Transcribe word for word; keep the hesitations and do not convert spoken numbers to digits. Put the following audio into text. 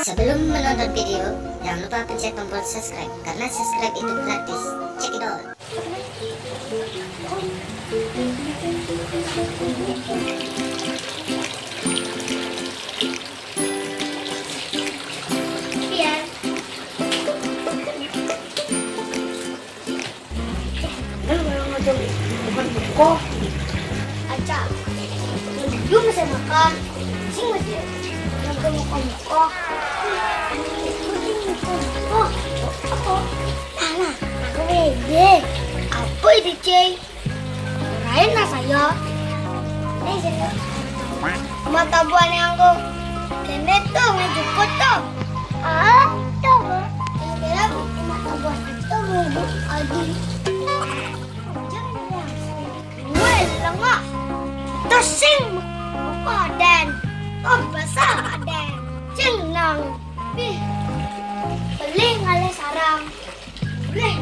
Sebelum menonton video, jangan lupa pencet tombol subscribe karena subscribe itu gratis. Check it out. Iya. Aca, belum saya makan. Sing masih makan muka-muka. Oh, apa? Nah, nah, aku bebe. Apa itu, Ceng? Lain lah saya. Ini sih. Mata buah yang aku. Kene tuh, nggak cukup tuh. Ah, tuh. Ini mata buah itu mau adi. Jangan bilang. Gue lengah. Terus sing. Apa, Den? Oh, basah, Den. Ceng nang. Ih, beli ngalih sarang. Beli